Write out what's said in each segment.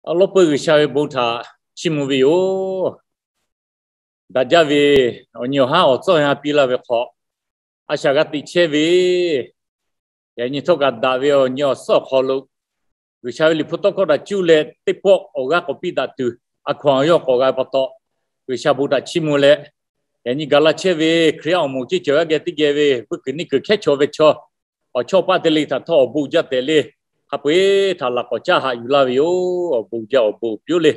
Awˬ lawn peuˬ G'uiˬsha ve bon htaꞈ chiˇ mvuh ve yoˬ. Daꞈ jaˇ ve awˬ nyi awˬ haˉ awˬ tcuhˇ awˬ yanˇ piˇ laˇ ve hk'aw, a shaꞈ g'a teꞈ chehˇ ve yaꞈ nyi htawˇ kaꞈ daꞈ ve awˬ nyi awˬ suhˉ awˬ hk'aw lo, G'uiˬsha ve liꞈ hpu tawˇ hkawˇ htaꞈ cuˇ leh teˇ pawˆ awˬ g'aˇ k'awꞈ piˇ daꞈ tuˬ a hkaw anˬ yawˇ k'awꞈ g'a ve pa taw, G'uiˬsha bon htaꞈ chiˇ mvuh leh, yaꞈ nyi gaˬ la chehˇ ve Hkriꞈ yaˇ awˬ moˍ ceˇ cawˬ g'aˇ geh teˇ geh ve vuiˇ kuiˬ neˇ kuiˬ hkehˉ chaw ve chaw, awˬ chawˇ paˆ te le htaꞈ htawˇ awˬ bon jaˇ tehꞈ le, hk'a peu-eˬ htaꞈ laꞈ k'awꞈ caˇ haꞈ yuˬ laˇ ve yoˬ. Awˬ bon jaˇ awˬ bon piˇ-oˆ le.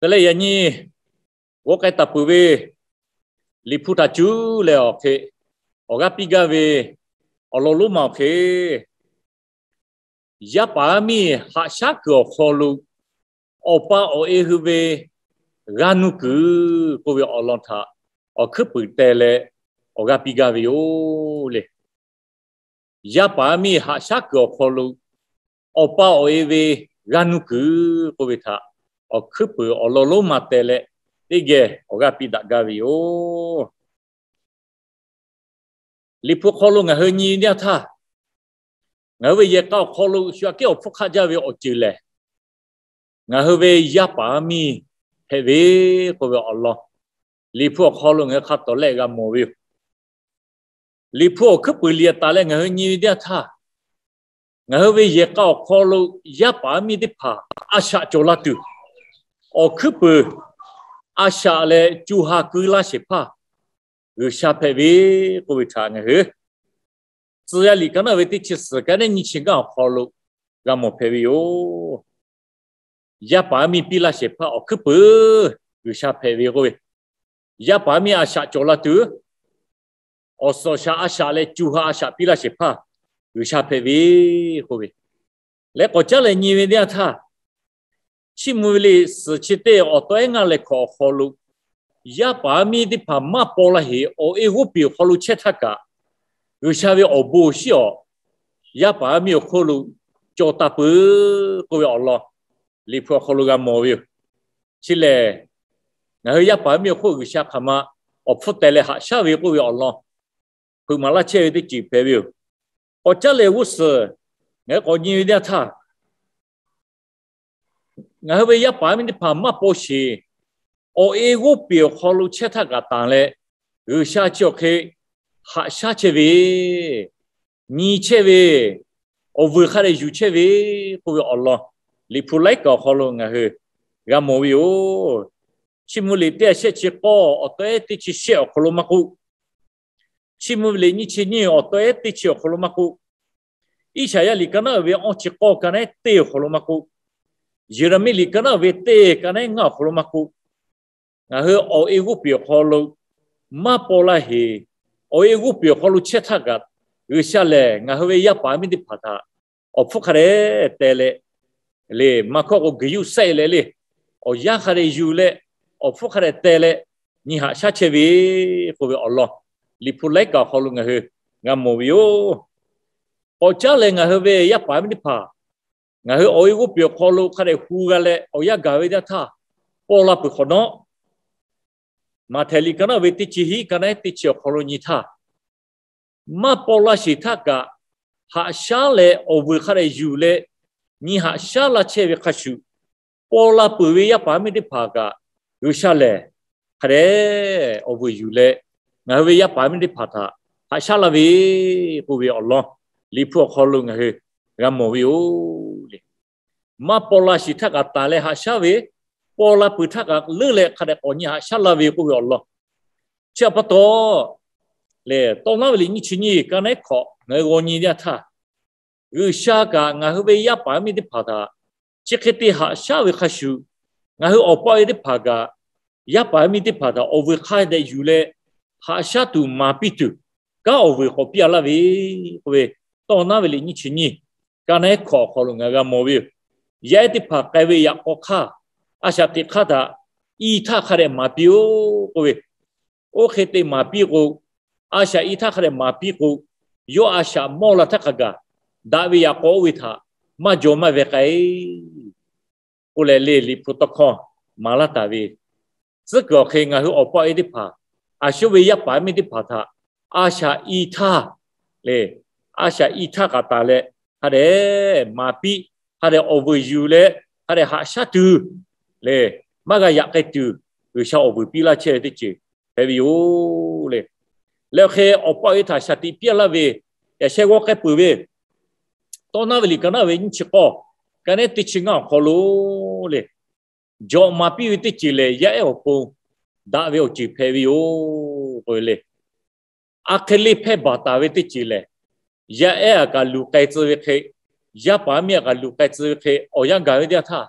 Te leh yaꞈ nyi g'aw k'ai taˍ peuˬ ve liꞈ hpu htaꞈ cuˇ leh awˬ hk'e awˬ g'aˇ piˇ gaˇ ve awˬ lawn lonˉ ma awˬ hk'e, yaˇ paˍ yaˇ miˇ haꞈ shaˉ kuiˬ awˬ hk'aw lo awˬ pa awˬ e hui ve g'a nuˇ kuiˬ k'oˆ ve awˬ lawn htaꞈ awˬ hkuiˉ puiˍ teh leh awˬ g'aˇ piˇ gaˇ ve yoˬ le. Yaˇ paˍ yaˇ miˇ haꞈ shaˉ kuiˬ awˬ hk'aw lo awˬ pa awˬ e ve g'a nuˇ kuiˬ k'oˆ ve htaꞈ awˬ hkuiˉ puiˍ awˬ lawn lonˉ ma teh leh teˇ geh awˬ g'aˇ piˇ daꞈ gaˇ ve yoˬ. Liꞈ hpu hk'aw lo ngaˬ hui nyi ve teˇ yanˇ htaˇ, ngaˬ hui ve yehˬ k'a awˬ hk'aw lo shu aꞈ kehˉ awˬ hpfuhˇ hk'aˆ jaˇ ve awˬ ceuˬ lehˬ, ngaˬ hui ve yaˇ paˍ yaˇ miˇ hpehꞈ ve k'oˆ ve awˬ lawn, liꞈ hpu awˬ hk'aw lo ngaˬ hui hk'a tawˍ lehˆ g'a mawˬ ve yoˬ. Liꞈ hpu awˬ hkuiˉ puiˍ liꞈ taˍ leh ngaˬ hui nyi ve teˇ yanˇ htaˇ, ngaˬ hui ve yehˬ k'a awˬ hk'aw lo yaˇ paˍ yaˇ miˇ teˇ hpaˍ a shaꞈ cawˬ la tuˬ, awˬ hkuiˉ puiˍ a shaꞈ leh co ha keu laˇ shehˍ hpaˇ G'uiˬsha hpehꞈ ve k'oˆ ve htaꞈ ngaˬ hui Tcuh yaˇ liꞈ ka naˉ ve teˇ chi suhˍ ka neˉ nyiˇ chi ngaˇ awˬ hk'aw lo g'a mawˬ hpehꞈ ve yoˬ. Yaˇ paˍ yaˇ miˇ piˇ laˇ shehˍ hpaˇ awˬ hkuiˉ puiˍ G'uiˬsha hpehꞈ ve k'oˆ ve, yaˇ paˍ yaˇ miˇ a shaꞈ cawˬ la tuˬ, awˬ suhˍ awˬ shaˍ a shaꞈ leh co ha a shaꞈ piˇ laˇ shehˍ hpaˇ G'uiˬsha hpehꞈ ve k'oˆ ve, leh k'awꞈ caˉ leh nyi ve teˇ yanˇ htaˇ, Chiˇ mvuh ve liꞈ suhˍ chi teˇ awˬ taw ehˉ ngaˇ leh hkawꞈ awˬ hk'aw lo, yaˇ paˍ yaˇ miˇ teˇ hpaˍ maˇ paw la sheˍ awˬ e g'oˇ peˬ awˬ hk'aw lo chehˇ htaˇ kaꞈ, G'uiˬsha ve awˬ bon awˬ shinˉ awˬ yaˇ paˍ yaˇ miˇ awˬ hk'oˆ lo cawˬ taˍ peuˬ k'oˆ ve awˬ lawn liꞈ hpu awˬ hk'aw lo g'a mawˬ ve yoˬ. Chi lehˬ, ngaˬ hui yaˇ paˍ yaˇ miˇ awˬ hk'oˆ G'uiˬsha hk'aˬ ma awˬ hpfuhˇ teh leh haꞈ shaˉ ve k'oˆ ve awˬ lawn hpeuꞈ maˍ laˇ chehˇ ve teˇ ceuˬ hpehꞈ ve yoˬ. K'awꞈ caˉ leh g'uˇ suhˍ ngaˬ hui k'awꞈ nyi ve teˇ yanˇ htaˇ, ngaˬ hui ve yaˇ paˍ yaˇ miˇ teˇ hpaˍ maˇ paw sheˍ awˬ e g'oˇ peˬ awˬ hk'aw lo chehˇ htaˇ kaꞈ tanˬ leh, G'uiˬsha chi awˬ hk'e haꞈ shaˉ chehˇ ve, nyi chehˇ ve, awˬ vuiˬ hk'a dehꞈ yuˬ chehˇ ve k'oˆ ve awˬ lawn liꞈ hpu laiˉ kaꞈ awˬ hk'aw lo ngaˬ hui g'a mawˬ ve yoˬ. Chiˇ mvuh liꞈ teˇ a shehˆ chi k'awˇ awˬ taw ehˉ teˇ chi shehˆ awˬ hk'aw lo maˇ k'oˆ, Chiˇ mvuh ve liꞈ nyiˇ chi nyiˇ awˬ taw ehˉ teˇ chi awˬ hk'aw lo maˇ k'oˆ, Iˉsaˍyaˆ liꞈ ka naˉ ve awˇ chi k'awˇ ka naˉ ehˉ teˇ awˬ hk'aw lo maˇ k'oˆ, Yeˍraˍmiˆ liꞈ ka naˉ ve teˇ ka naˉ ehˉ ngaˇ awˬ hk'aw lo maˇ k'oˆ, ngaˬ hui awˬ e g'oˇ peˬ awˬ hk'aw lo maˇ paw la sheˍ, awˬ e g'oˇ peˬ awˬ hk'aw lo chehˇ htaˇ kaꞈ, G'uiˬsha lehˬ ngaˬ hui ve yaˇ paˍ miˇ teˇ hpaˍ htaꞈ awˬ hpfuhˇ hk'a dehꞈ teh leh, leh maˇ hkawˇ k'o guiˬ yuˇ sehˆ leh le, awˬ yanˇ hk'a dehꞈ yuˬ leh, awˬ hpfuhˇ hk'a dehꞈ teh leh, nyi haꞈ shaˉ chehˇ ve k'oˆ ve awˬ lawn liꞈ hpu laiˉ kaꞈ awˬ hk'aw lo ngaˬ hui g'a mawˬ ve yoˬ. K'awꞈ caˉ leh ngaˬ hui ve yaˇ paˍ miˇ teˇ hpaˍ ngaˬ hui awˬ e g'oˇ peˬ awˬ hk'aw lo hk'a dehꞈ hu g'a leh awˬ yanˇ gaˬ ve teˇ htaˇ, paw la peuˬ hk'awꞈ nawˉ, Maꞈhtehˍ liꞈ ka naˉ ve teˇ chi hiˉ ka naˉ ehˉ teˇ chi awˬ hk'aw lo nyi htaˇ, maˇ paw la sheˍ htaˇ kaꞈ, haꞈ shaˉ leh awˬ vuiˬ hk'a dehꞈ yuˬ leh, nyi haꞈ shaˉ laˇ chehˇ ve hk'a shuˍ, paw la peuˬ ve yaˇ paˍ miˇ teˇ hpaˍ kaꞈ, G'uiˬsha lehˬ hk'a dehꞈ awˬ vuiˬ yuˬ leh, ngaˬ hui ve yaˇ paˍ miˇ teˇ hpaˍ htaꞈ haꞈ shaˉ laˇ ve k'oˆ ve awˬ lawn liꞈ hpu awˬ hk'aw lo ngaˬ hui g'a mawˬ ve yoˬ le. Maˇ paw la sheˍ htaˇ kaꞈ tanˬ leh haꞈ shaˉ ve, paw la peuˬ htaˇ kaꞈ leuˉ leh hk'a dehꞈ k'awꞈ nyi haꞈ shaˉ laˇ ve k'oˆ ve awˬ lawn, chi htaꞈ pa taw lehˬ, tawˇ naˉ ve liꞈ nyiˇ chi nyiˇ ka naˉ ehˉ hkawꞈ ngaˬ hui g'aw nyi teˇ yanˇ htaˇ, G'uiˬsha kaꞈ ngaˬ hui ve yaˇ paˍ miˇ teˇ hpaˍ htaꞈ chi hk'e te haꞈ shaˉ ve hk'a shuˍ, ngaˬ hui awˬ pa awˬ e teˇ hpaˍ kaꞈ yaˇ paˍ miˇ teˇ hpaˍ htaꞈ awˬ vuiˬ hk'a dehꞈ yuˬ leh, haꞈ shaˉ tuˬ maˍ piˇ tuˬ, kanˉ awˬ vuiˬ k'awꞈ piˇ a laˇ ve k'oˆ ve, tawˇ naˉ ve liꞈ nyiˇ chi nyiˇ ka naˉ ehˉ hkawꞈ awˬ hk'aw lo ngaˬ hui g'a mawˬ ve yoˬ. Yaˇ ehˉ teˇ hpaˍ k'ai ve yaꞈ k'aw hk'aˇ, a shaꞈ teꞈ hk'aˇ htaꞈ i htaˇ hk'a dehꞈ maˍ piˇ-oˆ k'oˆ ve, oˇ hk'e te maˍ piˇ k'o, a shaꞈ i htaˇ hk'a dehꞈ maˍ piˇ k'o, yawˇ a shaꞈ mawˇ la htaˇ hk'a gaˬ, daꞈ ve yaꞈ k'aw oˇ ve htaꞈ maˇ jaw maˇ veh k'ai k'oˆ leh le, liꞈ hpu tawˇ hkawˇ maˍ laˇ taˍ ve, tcuhˉ kuiˬ awˬ hk'e ngaˬ hui awˬ pa awˬ e teˇ hpaˍ, a shu ve yaˇ paˍ miˇ teˇ hpaˍ htaꞈ a shaꞈ i htaˇ le, a shaꞈ i htaˇ k'aꞈ taˍ leh hk'a dehꞈ maˍ piˇ hk'a dehꞈ awˬ vuiˬ yuˬ leh hk'a dehꞈ haꞈ shaˉ tuˬ le, maˇ g'a yaꞈ k'ai tuˬ, G'uiˬsha awˬ vuiˬ piˇ laˇ chehˇ ve teˇ ceuˬ hpehꞈ ve yoˬ le. Leh awˬ hk'e awˬ pa awˬ e htaꞈ shaˍ tiꞈ piˇ laˇ ve, yaꞈ sheh g'awˇ k'ai peuˬ ve, Tawˇ naˉ ve liꞈ ka naˉ ve nyiˇ chi k'awˇ, ka neˉ teˇ chi ngaˇ awˬ hk'aw lo le, jawꞈ maˍ piˇ ve teˇ ceuˬ lehˬ, yaˇ ehˉ awˬ pon daꞈ ve awˬ ceuˬ hpehꞈ ve yoˬ k'oˆ ve le. A hk'e le hpehˇ baˬ taˍ ve teˇ ceuˬ lehˬ, yaˇ ehˉ aꞈ kaꞈ luˬ k'ai tcuh ve hk'e, yaˇ paˍ miˇ aꞈ kaꞈ luˬ k'ai tcuh ve hk'e, awˬ yanˇ gaˬ ve teˇ yanˇ htaˇ,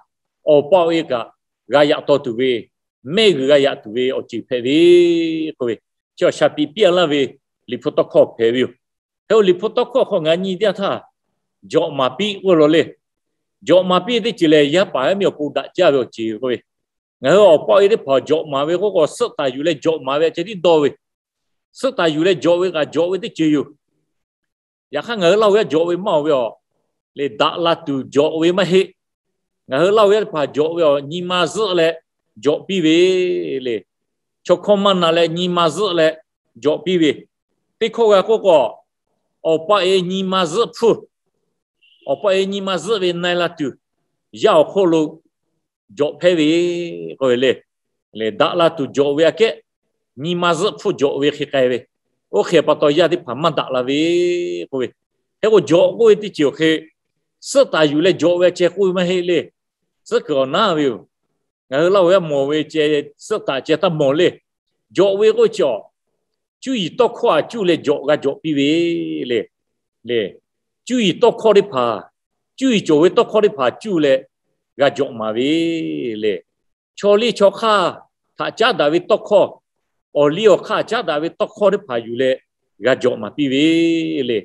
awˬ pa awˬ e kaꞈ g'a yaꞈ taw tuˬ ve, mehˆ g'uiˬ g'a yaꞈ tuˬ ve awˬ ceuˬ hpehꞈ ve k'oˆ ve, chi awˬ shaˍ tiꞈ piˇ laˇ ve Liꞈ hpu tawˇ hkawˇ hpehꞈ ve yoˬ. Hk'e k'o Liꞈ hpu tawˇ hkawˇ hk'aw ngaˬ hui nyi teˇ yanˇ htaˇ, jawꞈ maˍ piˇ k'oˆ ve law le. Jawꞈ maˍ piˇ ve teˇ ceuˬ lehˬ, yaˇ paˍ yaˇ miˇ awˬ pon daꞈ jaˇ ve awˬ ceuˬ k'oˆ ve, ngaˬ hui awˬ pa awˬ e teˇ hpaˍ jawꞈ maˍ ve k'oˆ k'o, suhˆ taˍ yuˬ leh jawꞈ maˍ ve ceh tiˉ dawˇ ve, suhˆ taˍ yuˬ leh jawꞈ ve kaꞈ jawꞈ ve teˇ ceuˬ yoˬ. Yaꞈ hk'aˇ ngaˬ hui Laˇ huˍ yaˇ jawꞈ ve maˇ oˬ ve aˬ le, daꞈ la tuˬ jawꞈ ve maˇ heˆ. Ngaˬ hui Laˇ huˍ yaˇ teˇ hpaˍ jawꞈ ve aˬ, nyi ma zuhˆ leh jawꞈ piˇ ve le. Chaw hkawˇ maˇ na leh nyi ma zuhˆ leh jawꞈ piˇ ve, teˇ hkawˇ g'a k'oˆ k'o, awˬ pa awˬ e nyi ma zuhˆ hpfuhˇ, awˬ pa awˬ e nyi ma zuhˆ ve na e la tuˬ, yaˇ awˬ hk'oˆ lo jawꞈ hpehˇ ve k'oˆ ve le. Daꞈ la tuˬ jawꞈ ve aꞈ kehˉ, nyi ma zuhˆ hpfuhˇ jawꞈ ve hk'e k'ai ve, oˇ hk'e pa taw yaˇ teˇ hpaˍ maˇ daꞈ la ve k'oˆ ve. Hk'e k'o jawꞈ k'oˆ ve teˇ ceuˬ awˬ hk'e, suhˆ taˍ yuˬ leh jawꞈ ve ceh k'oˆ ve maˇ heˆ le. Tcuhˉ kuiˬ awˬ naˉ ve yoˬ. Ngaˬ hui Laˇ huˍ yaˇ mawˬ ve ceh, suhˆ taˍ ceh taˇ mawˬ le. Jawꞈ ve k'oˆ ve chi awˬ, cuˇ yiˍ tawˇ hkawˇ aꞈ cuˇ leh jawꞈ g'a jawꞈ piˇ ve le. Le, cuˇ yiˍ tawˇ hkawˇ teˇ hpaˍ, cuˇ yiˍ cawˬ ve tawˇ hkawˇ teˇ hpaˍ cuˇ leh g'a jawꞈ maˍ ve le. Chaw liˇ chaw hk'aˇ htaꞈ caˉ daꞈ ve tawˇ hkawˇ, awˬ liˇ awˬ hk'aˇ caˉ daꞈ ve tawˇ hkawˇ teˇ hpaˍ yuˬ leh g'a jawꞈ maˍ piˇ ve le.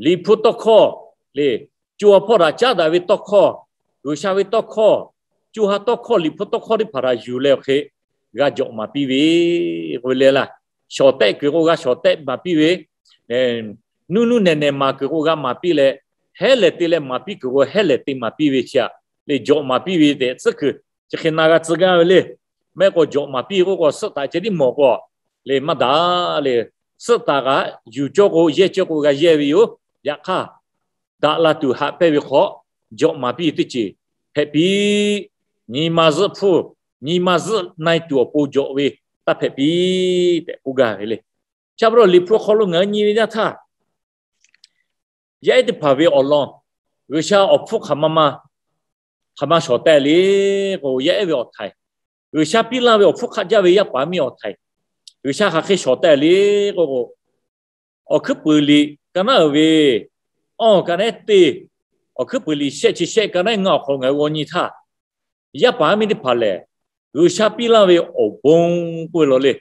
Liꞈ hpu tawˇ hkawˇ le, co ha hpawˇ htaꞈ caˉ daꞈ ve tawˇ hkawˇ, G'uiˬsha ve tawˇ hkawˇ, co ha tawˇ hkawˇ, Liꞈ hpu tawˇ hkawˇ teˇ hpaˍ htaꞈ yuˬ leh awˬ hk'e g'a jawꞈ maˍ piˇ ve k'oˆ ve le laˇ. Shawˍ tehˆ kuiˬ k'o g'a shawˍ tehˆ maˍ piˇ ve, nuˇ nuˇ nehˬ nehˬ maˍ kuiˬ k'o g'a maˍ piˇ leh, hehˉ lehˬ te leh maˍ piˇ kuiˬ k'o hehˉ lehˬ te maˍ piˇ ve chi aꞈ le jawꞈ maˍ piˇ ve tehꞈ tcuhˉ kuiˬ chi hk'e na g'a tcuh gaˇ ve le. Mehˆ k'o jawꞈ maˍ piˇ k'oˆ k'o suhˆ taˍ ceh tiˉ mawˬ k'o le maˇ daꞈ le. Suhˆ taˍ kaꞈ yuˬ cawˇ k'o yehˇ cawˇ k'o g'a yehˇ ve yoˬ. Yaꞈ hk'aˇ, daꞈ la tuˬ haꞈ pehnˇ ve hk'aw jawꞈ maˍ piˇ ve teˇ ceuˬ hpehꞈ piˇ. Nyi ma zuhˆ hpfuhˇ, nyi ma zuhˆ na e tuˬ awˬ pon jawꞈ ve taˇ hpehꞈ piˇ tehꞈ k'oˆ gaˇ ve le. Chi pa taw Liꞈ hpu hk'aw lo ngaˬ hui nyi ve yaˇ htaˇ, yaˇ ehˉ teˇ hpaˍ ve awˬ lawn G'uiˬsha awˬ hpfuhˇ hk'aˬ ma ma, hk'aˬ ma shawˍ tehˆ le k'o, yaˇ ehˉ ve awˬ htaiˍ, G'uiˬsha piˇ laˇ ve awˬ hpfuhˇ hk'aˆ jaˇ ve yaˇ paˍ miˇ awˬ htaiˍ, G'uiˬsha hk'aˬ hk'e shawˍ tehˆ le k'o k'o, Awˬ hkuiˉ puiˍ liꞈ ka naˉ uiˍ ve awˇ ka nehˉ teˇ, awˬ hkuiˉ puiˍ liꞈ shehˆ chi shehˆ ka naˉ ngaˇ awˬ hk'aw lo ngaˬ hui g'aw nyi htaˇ, yaˇ paˍ miˇ teˇ hpaˍ lehˬ, G'uiˬsha piˇ laˇ ve awˬ bon k'oˆ ve law le.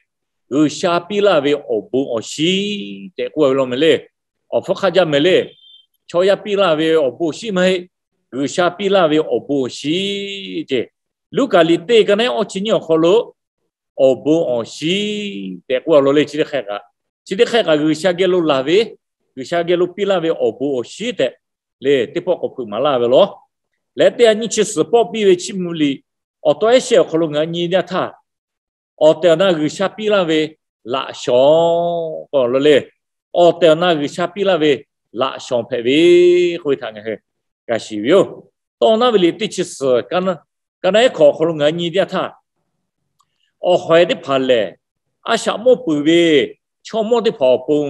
G'uiˬsha piˇ laˇ ve awˬ bon awˬ shiˉ tehꞈ k'oˆ ve law mehˍ le. Awˬ hpfuhˇ hk'aˆ jaˇ mehˍ le. Chaw yaˇ piˇ laˇ ve awˬ bon awˬ shiˉ maˇ heˆ. G'uiˬsha piˇ laˇ ve awˬ bon awˬ shiˉ ceh. Luˉkaꞈ liꞈ teˇ ka naˉ awˇ chi nyiˇ awˬ hk'aw lo awˬ bon awˬ shiˉ tehꞈ k'oˆ a law le. Chi teˇ hk'e kaꞈ, chi teˇ hk'e kaꞈ G'uiˬsha geh lo laˬ ve, G'uiˬsha geh lo piˇ laˇ ve awˬ bon awˬ shiˉ tehꞈ le, teˇ pawˆ k'awꞈ hpeuꞈ maˍ laˇ ve law. Leh teˇ ha nyiˇ chi suhˍ pawˆ piˇ ve chiˇ mvuh liꞈ awˬ taw ehˉ shehˆ awˬ hk'aw lo ngaˬ hui nyi yaˇ htaˇ, awˬ tehˬ awˬ na G'uiˬsha piˇ laˇ ve laꞈ shawnˍ k'o law le. Awˬ tehˬ awˬ na G'uiˬsha piˇ laˇ ve laꞈ shawnˍ hpehꞈ ve k'oˆ ve htaꞈ ngaˬ hui g'a shiˍ ve yoˬ. Tawˇ naˉ ve liꞈ teˇ chi suhˍ ka naˉ ehˉ hk'awꞈ awˬ hk'aw lo ngaˬ hui nyi teˇ yanˇ htaˇ, awˬ hawehˍ teˇ hpaˍ lehˬ, a shaꞈ mawˇ peuˬ ve chaw mawˇ teˇ hpaˍ awˬ pon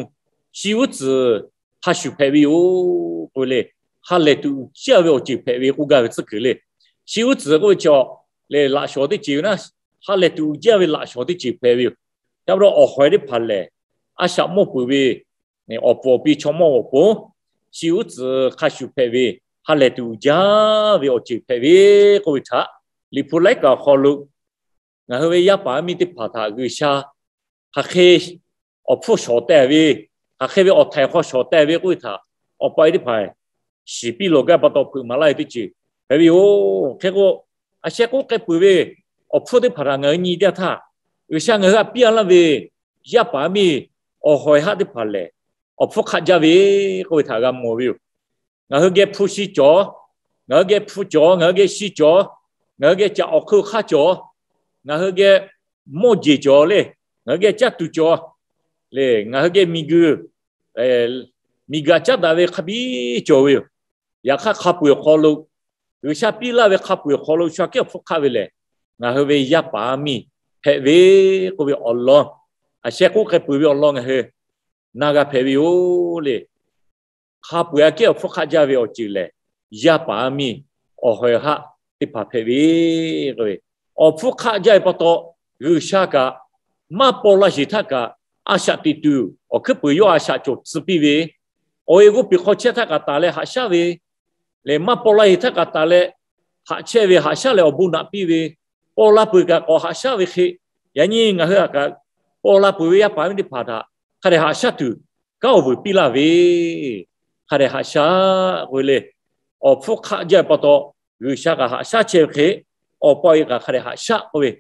chi uˉ tcuhˍ hk'a shuˍ hpehꞈ ve yoˬ k'oˆ ve le. Ha lehˬ tuˬ uiˍ jaˇ ve awˬ ceuˬ hpehꞈ ve k'oˆ gaˇ ve tcuhˉ kuiˬ le. Chi uˉ tcuhˍ k'oˆ ve chi le, laꞈ shawnˍ teˇ ceuˬ ve naˉ, ha lehˬ tuˬ uiˍ jaˇ ve laꞈ shawnˍ teˇ ceuˬ hpehꞈ ve yoˬ. Chi pa taw awˬ hawehˍ teˇ hpaˍ lehˬ, a shaꞈ mawˇ peuˬ ve awˬ puˍ awˬ pi chaw mawˇ awˬ pon chi uˉ tcuhˍ hk'a shuˍ hpehꞈ ve, ha lehˬ tuˬ uiˍ jaˇ ve awˬ ceuˬ hpehꞈ ve k'oˆ ve htaꞈ Liꞈ hpu laiˉ kaꞈ awˬ hk'aw lo ngaˬ hui ve yaˇ paˍ yaˇ miˇ teˇ hpaˍ htaꞈ G'uiˬsha hk'aˬ hk'e awˬ hpfuhˇ shawˍ tehˬ ve, hk'aˬ hk'e ve awˬ htaiˍ hk'aw shawˍ tehˬ ve k'oˆ ve htaꞈ awˬ pa e teˇ hpaˍ shiˍ piˇ lawˬ gaˇ pa taw hpeuꞈ maˍ laˇ ve teˇ ceuˬ hpehꞈ ve yoˬ. Hk'e k'o, a sheh k'oˆ k'ai peuˬ ve awˬ hpfuhˇ teˇ hpaˍ htaꞈ ngaˬ hui nyi teˇ yanˇ htaˇ, G'uiˬsha ngaˬ hui htaꞈ piˇ laˇ ve yaˇ paˍ yaˇ miˇ awˬ hawehˍ haˆ teˇ hpaˍ lehˬ, awˬ hpfuhˇ hk'aˆ jaˇ ve k'oˆ ve htaꞈ g'a mawˬ ve yoˬ. Ngaˬ hui geh hpu shi cawˬ, ngaˬ hui geh hpu cawˬ, ngaˬ hui geh shi cawˬ, ngaˬ hui geh caꞈ awˬ hk'eun hk'aˇ cawˬ, ngaˬ hui geh mawˇ jeˬ cawˬ le, ngaˬ hui geh caˇ tuˬ cawˬ le, ngaˬ hui geh miˬguiˬ, miˬguiˬ aꞈ caˉ daꞈ ve hk'a biˇ cawˬ ve yoˬ. Yaꞈ hk'aˇ hk'a peu-eˬ awˬ hk'aw lo, G'uiˬsha piˇ laˇ ve hk'a peu-eˬ awˬ hk'aw lo shu aꞈ kehˉ awˬ hpfuhˇ hk'aˆ ve lehˬ, ngaˬ hui ve yaˇ paˍ yaˇ miˇ hpehꞈ ve k'oˆ ve awˬ lawn, a sheh k'oˆ k'ai peuˬ ve awˬ lawn ngaˬ hui na g'a hpehꞈ ve yoˬ le. Hk'a peu-eˬ aꞈ kehˉ awˬ hpfuhˇ hk'aˆ jaˇ ve awˬ ceuˬ lehˬ, yaˇ paˍ yaˇ miˇ awˬ ha haꞈ teˇ hpaˍ hpehꞈ ve k'oˆ ve, awˬ hpfuhˇ hk'aˆ jaˇ ve pa taw, G'uiˬsha kaꞈ maˇ paw la sheˍ htaˇ kaꞈ a shaꞈ teꞈ tuˬ awˬ hkuiˉ puiˍ yawˇ a shaꞈ cawˬ tcuh piˇ ve, awˬ e g'oˇ piˍ hk'aw chehˇ htaˇ kaꞈ taˍ leh haꞈ shaˉ ve lehˬ, maˇ paw la sheˍ htaˇ kaꞈ taˍ leh haꞈ chehˇ ve, haꞈ shaˉ leh awˬ bon naꞈ piˇ ve, paw la peuˬ kaꞈ k'awꞈ haꞈ shaˉ ve hk'e, yaꞈ nyi ngaˬ hui aꞈ kaꞈ paw la peuˬ ve yaˇ paˍ miˇ teˇ hpaˍ htaꞈ hk'a dehꞈ haꞈ shaˉ tuˬ kanˉ awˬ vuiˬ piˇ laˇ ve, hk'a dehꞈ haꞈ shaˉ k'oˆ ve le. Awˬ hpfuhˇ hk'aˆ jaˇ ve pa taw, G'uiˬsha kaꞈ haꞈ shaˉ chehˇ ve hk'e, awˬ pa awˬ e kaꞈ hk'a dehꞈ haꞈ shaˉ k'oˆ ve,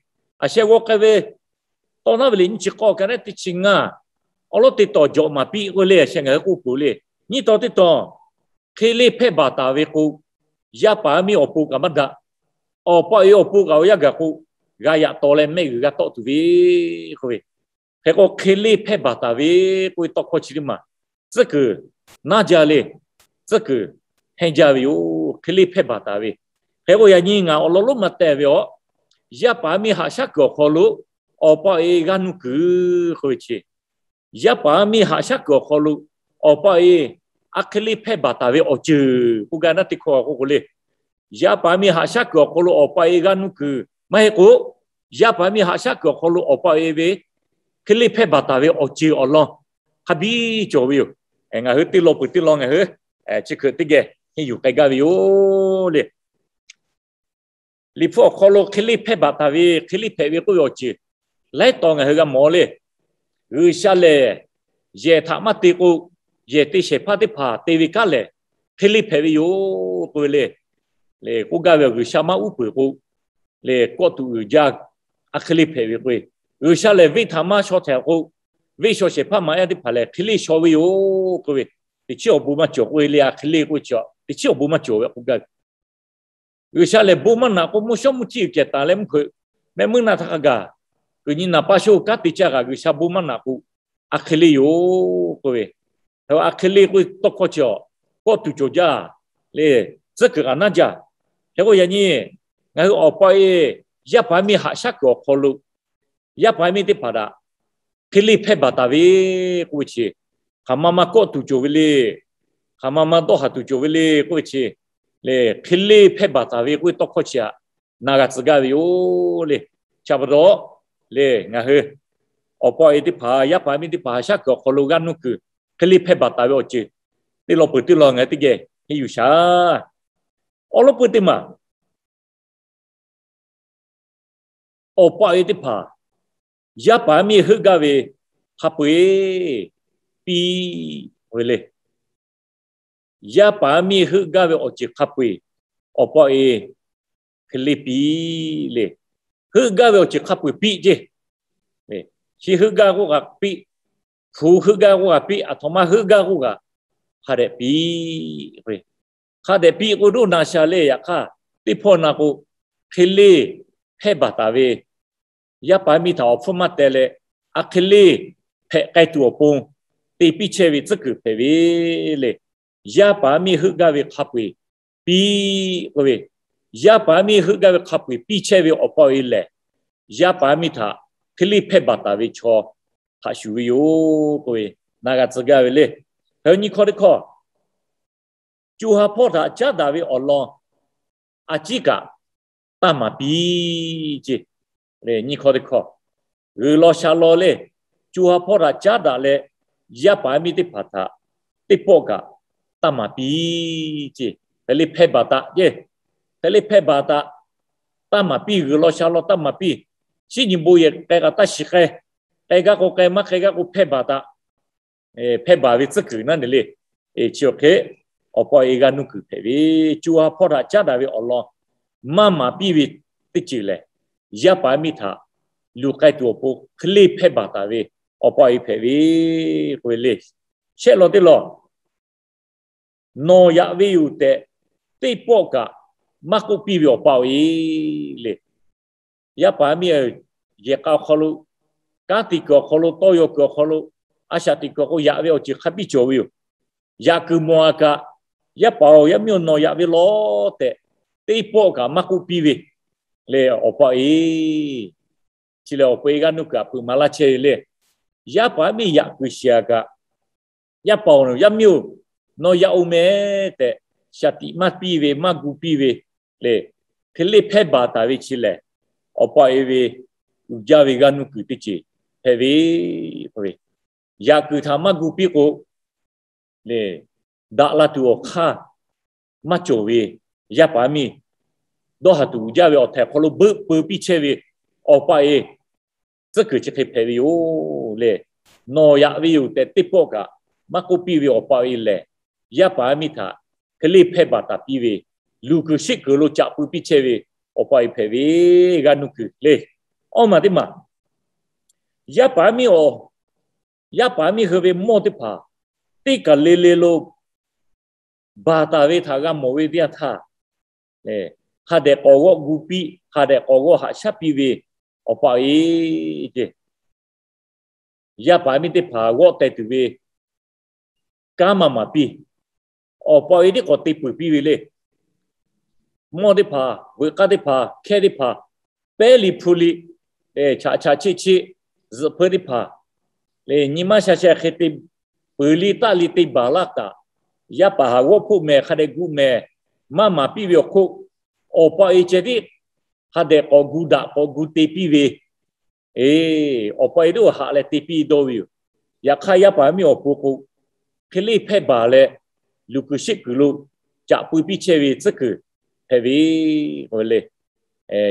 a sheh g'aw k'ai ve tawˇ naˉ ve liꞈ nyiˇ chi k'awˇ ka neˉ teˇ chi ngaˇ, awˬ lawn teˇ tawˬ jawꞈ maˍ piˇ k'oˆ ve le. A sheh ngaˬ hui k'oˆ peuˬ le. Nyiˇ tawn teˇ tawn, hk'e le hpehˇ baˬ taˍ ve k'o, yaˇ paˍ yaˇ miˇ awˬ pon kaꞈ maˇ daꞈ. Awˬ pa awˬ e awˬ pon kaꞈ awˬ yanˇ gaˬ k'o, g'a yaꞈ taw leh mehˆ g'uiˬ g'a tawˆ tuˬ ve k'oˆ ve, hk'e k'o hk'e le hpehˇ baˬ taˍ ve k'oˆ ve tawˇ hkawˇ chi teˇ maˬ tcuhˉ kuiˬ naˉ jaˇ le. Tcuhˉ kuiˬ hehnˇ jaˇ ve yoˬ. Hk'e le hpehˇ baˬ taˍ ve, hk'e k'o yaꞈ nyi ngaˬ awˬ lawn lonˉ ma teh ve aˬ, yaˇ paˍ yaˇ miˇ haꞈ shaˉ kuiˬ awˬ hk'aw lo awˬ pa awˬ e g'a nuˇ kuiˬ k'oˆ ve chi, yaˇ paˍ yaˇ miˇ haꞈ shaˉ kuiˬ awˬ hk'aw lo awˬ pa awˬ e aˬ hk'e le hpehˇ baˬ taˍ ve awˬ ceuˬ k'oˆ gaˇ naˉ teˇ hkawˇ k'oˆ k'o le. Yaˇ paˍ yaˇ miˇ haꞈ shaˉ kuiˬ awˬ hk'aw lo awˬ pa awˬ e g'a nuˇ kuiˬ maˇ heˆ k'o, yaˇ paˍ yaˇ miˇ haꞈ shaˉ kuiˬ awˬ hk'aw lo awˬ pa awˬ e ve hk'e le hpehˇ baˬ taˍ ve awˬ ceuˬ awˬ lawn hk'a biˇ cawˬ ve yoˬ. Ngaˬ hui teˇ law peuˬ teˇ law ngaˬ hui chi hk'e teˇ geh henˇ yuˬ k'ai gaˇ ve yoˬ le. Liꞈ hpu awˬ hk'aw lo hk'e le hpehˇ baˬ taˍ ve, hk'e le hpehꞈ ve k'oˆ ve awˬ ceuˬ laiˉ taw ngaˬ hui g'a mawˬ le. G'uiˬsha lehˬ, yehˬ htaꞈ maˇ te k'o, yehˬ te shehˍ hpaˇ teˇ hpaˍ te ve kanˉ lehˬ, hk'e le hpehꞈ ve yoˬ k'oˆ ve le. K'oˆ gaˇ ve, G'uiˬsha maˇ uˉ peunˍ k'o, le kawˆ tuꞈ uiˍ jaˇ, aˬ hk'e le hpehꞈ ve k'o, G'uiˬsha lehˬ venˇ htaꞈ maˇ shaw htaꞈ k'o, venˇ shaw shehˍ hpaˇ maꞈ yaˇ teˇ hpaˍ lehˬ hk'e le shaw ve yoˬ k'oˆ ve, teꞈ chiˉ awˬ bon maˇ cawˬ k'oˆ ve le. Aˬ hk'e le k'oˆ ve chi teꞈ chiˉ awˬ bon maˇ cawˬ ve k'oˆ gaˇ ve, G'uiˬsha lehˬ bon maˇ naꞈ k'o, mvuhˇ shawˉ mvuhˇ htiˇ uiˍ kehˬ taˍ leh mvuhˇ hkeuꞈ mehˆ meuˇ naˆ htaˇ hk'a gaˬ kuiˬ nyi naˍ paˇ shoˉ kanˉ te caˇ kaꞈ G'uiˬsha bon maˇ naꞈ k'o, aˬ hk'e le yoˬ k'oˆ ve, aˬ hk'e le k'oˆ ve tawˇ hkawˇ chi awˬ kawˆ tuˬ cawˬ jaˇ le. Tcuhˉ kuiˬ kaꞈ naˉ jaˇ. Hk'e k'o yaꞈ nyi ngaˬ hui awˬ pa awˬ e yaˇ paˍ yaˇ miˇ haꞈ shaˉ kuiˬ awˬ hk'aw lo yaˇ paˍ yaˇ miˇ teˇ hpaˍ htaꞈ hk'e le hpehˇ baˬ taˍ ve k'oˆ ve chi, hk'aˬ ma ma kawˆ tuˬ cawˬ ve le, hk'aˬ ma ma dawˇ haˍ tuˬ cawˬ ve le k'oˆ ve chi, le hk'e le hpehˇ baˬ taˍ ve k'oˆ ve tawˇ hkawˇ chi htaꞈ na g'a tcuh gaˇ ve yoˬ le. Chi pa taw le, ngaˬ hui awˬ pa awˬ e teˇ hpaˍ, yaˇ paˍ yaˇ miˇ teˇ hpaˍ haꞈ shaˉ kuiˬ awˬ hk'aw lo g'aˇ nuˇ kuiˬ hk'e le hpehˇ baˬ taˍ ve awˬ ceuˬ teˇ law peuˬ teˇ law ngaˬ hui teˇ geh henˇ yuˬ shaˍ. Awˬ lawn peuˬ teˇ maˬ awˬ pa awˬ e teˇ hpaˍ yaˇ paˍ yaˇ miˇ heuˆ gaˇ ve hk'a peu-e piˇ ve le. Yaˇ paˍ yaˇ miˇ heuˆ gaˇ ve awˬ ceuˬ hk'a peu-eˬ awˬ pa awˬ e hk'e le piˇ le. Heuˆ gaˇ ve awˬ ceuˬ hk'a peu-eˬ piˇ ceˇ. Chi heuˆ gaˇ k'oˆ kaꞈ piˇ, hpu heuˆ gaˇ k'oˆ kaꞈ piˇ, aˬ htoꞈ ma heuˆ gaˇ k'oˆ kaꞈ hk'a dehꞈ piˇ. Hk'a dehꞈ piˇ k'o, doˇ na sha le. Yaꞈ hk'aˇ teˇ hpawˇ na k'o, hk'e le hpehˇ baˬ taˍ ve yaˇ paˍ yaˇ miˇ htaꞈ awˬ hpfuhˇ maˇ teh leh, aˬ hk'e le hpehꞈ k'ai tuˬ awˬ pon te piˇ chehˇ ve tcuhˉ kuiˬ hpehꞈ ve le. Yaˇ paˍ yaˇ miˇ heuˆ gaˇ ve hk'a peu-eˬ piˇ k'oˆ ve, yaˇ paˍ yaˇ miˇ heuˆ gaˇ ve hk'a peu-eˬ piˇ chehˇ ve awˬ pa awˬ e lehˬ, yaˇ paˍ yaˇ miˇ htaꞈ hk'e le hpehˇ baˬ taˍ ve chaw htaꞈ shuˍ ve yoˬ k'oˆ ve, na g'a tcuh gaˇ ve le. Hk'e nyi hkawˇ teˇ hkawˇ, co ha hpawˇ htaꞈ caˉ daꞈ ve awˬ lawn a ciˉ kaꞈ taˇ maˍ piˇ ceˇ. Nyi hkawˇ teˇ hkawˇ, g'uiˬ law sha law le, co ha hpawˇ htaꞈ caˉ daꞈ leh, yaˇ paˍ yaˇ miˇ teˇ hpaˍ htaꞈ teˇ pawˆ kaꞈ taˇ maˍ piˇ ceˇ. Hk'e le hpehˇ baˬ taˍ ceˇ. Hk'e le hpehˇ baˬ taˍ, taˇ maˍ piˇ, g'uiˬ law sha law taˇ maˍ piˇ. Shinˉ nyi bon yehˬ k'ai kaꞈ taˇ shiˍ k'ai, k'ai gaˇ k'o k'ai, maˇ k'ai gaˇ k'o hpehˇ baˬ taˍ. Hpehˇ baˬ ve tcuhˉ kuiˬ naˉ ne le. Chi awˬ hk'e awˬ pa awˬ e g'a nuˇ kuiˬ hpehꞈ ve, co ha hpawˇ htaꞈ caˉ daꞈ ve awˬ lawn maˇ maˍ piˇ ve teˇ ceuˬ lehˬ, yaˇ paˍ yaˇ miˇ htaꞈ luˬ k'ai tuˬ awˬ pon hk'e le hpehˇ baˬ taˍ ve awˬ pa awˬ e hpehꞈ ve k'oˆ ve le. Shehˆ lawn teˇ lawn, nawˬ yaꞈ ve yoˬ tehꞈ teˇ pawˆ kaꞈ maˇ k'oˆ piˇ ve awˬ pa awˬ e le. Yaˇ paˍ yaˇ miˇ yehˬ k'a awˬ hk'aw lo, kanˉ te kuiˬ awˬ hk'aw lo, tawˇ yaw kuiˬ awˬ hk'aw lo, a shaꞈ teꞈ kuiˬ awˬ hk'aw lo yaꞈ ve awˬ ceuˬ hk'a biˇ cawˬ ve yoˬ. Yaꞈ kuiˬ mawˬ a kaꞈ, Yaˇ paˍ-oˬ, yaˇ miˇ-oˬ, nawˬ yaꞈ ve lawˬ tehꞈ, teˇ pawˆ kaꞈ maˇ k'oˆ piˇ ve le, awˬ pa-e. Chi lehˬ, awˬ pa-e g'aˇ nuˇ kuiˬ htaꞈ hpeuꞈ maˍ laˇ chehˇ ve le. Yaˇ paˍ miˇ yaꞈ kuiˬ shiˍ-a kaꞈ, yaˇ paˍ-oˬ, yaˇ miˇ-oˬ, nawˬ yaꞈ-oˬ meh tehꞈ, shaˍ tiꞈ maˇ piˇ ve, maˇ gu piˇ ve le. Hk'e leˇ hpehˇ baˬ taˍ ve chi lehˬ, awˬ pa-e ve uiˍ jaˇ ve g'aˇ nuˇ kuiˬ teˇ ceuˬ hpehꞈ ve. Yaꞈ kuiˬ htaꞈ maˇ gu piˇ k'o le, daꞈ la tuˬ awˬ hk'aˇ maˇ cawˬ ve yaˇ paˍ miˇ, dawˇ haˍ tuˬ uiˍ jaˇ ve awˬ htaiˍ hk'aw lo beuˆ peu piˇ chehˇ ve awˬ pa-e, tcuhˉ kuiˬ chi hk'e hpehꞈ ve yoˬ le. Nawˬ yaꞈ ve yoˬ tehꞈ teˇ pawˆ kaꞈ maˇ k'oˆ piˇ ve awˬ pa-e lehˬ, yaˇ paˍ miˇ htaꞈ hk'e leˇ hpehˇ baˬ taˍ piˇ ve, luˬ kuiˬ sheˆ kuiˬ lo caꞈ pui piˇ chehˇ ve awˬ pa-e hpehꞈ ve, g'aˇ nuˇ kuiˬ le. Awˇ maˬ teˇ maˬ, yaˇ paˍ miˇ-oˬ, yaˇ paˍ miˇ hui ve mawˇ teˇ hpaˍ teˇ kaˬ le le lo baˬ taˍ ve htaꞈ g'a mawˬ ve teˇ yanˇ htaˇ, hk'a dehꞈ k'awꞈ g'awˆ gu piˇ, hk'a dehꞈ k'awꞈ g'awˆ haꞈ shaˉ piˇ ve awˬ pa-e, yaˇ paˍ miˇ teˇ hpaˍ g'awˆ teh tuˬ ve kanˉ maˇ maˍ piˇ. Awˬ pa-e tiˉ k'awꞈ te peuˬ piˇ ve le. Mawˇ teˇ hpaˍ, veuꞈ k'aˇ teˇ hpaˍ, hkehˇ teˇ hpaˍ, pehˉ liꞈ hpu liꞈ, chaꞈ chaꞈ cheˆ cheˆ, zuhꞈ hpeu teˇ hpaˍ le, nyi ma sha sha hk'e te peuˬ liˇ taˆ liˇ te baˬ laˇ taˍ. Yaˇ paˍ haˍ g'awˇ hpoˆ mehˍ, hk'a dehꞈ gu mehˍ, maˇ maˍ piˇ ve awˬ hk'oˆ, awˬ pa-e ceh tiˉ hk'a dehꞈ k'awꞈ gu daꞈ k'awꞈ gu te piˇ ve, awˬ pa-e tiˉ haꞈ leh te piˇ dawˇ ve yoˬ. Yaꞈ hk'aˇ, yaˇ paˍ miˇ awˬ pon k'o, hk'e leˇ hpehˇ baˬ leh, luˬ kuiˬ sheˆ kuiˬ lo caꞈ pui piˇ chehˇ ve tcuhˉ kuiˬ hpehꞈ ve le.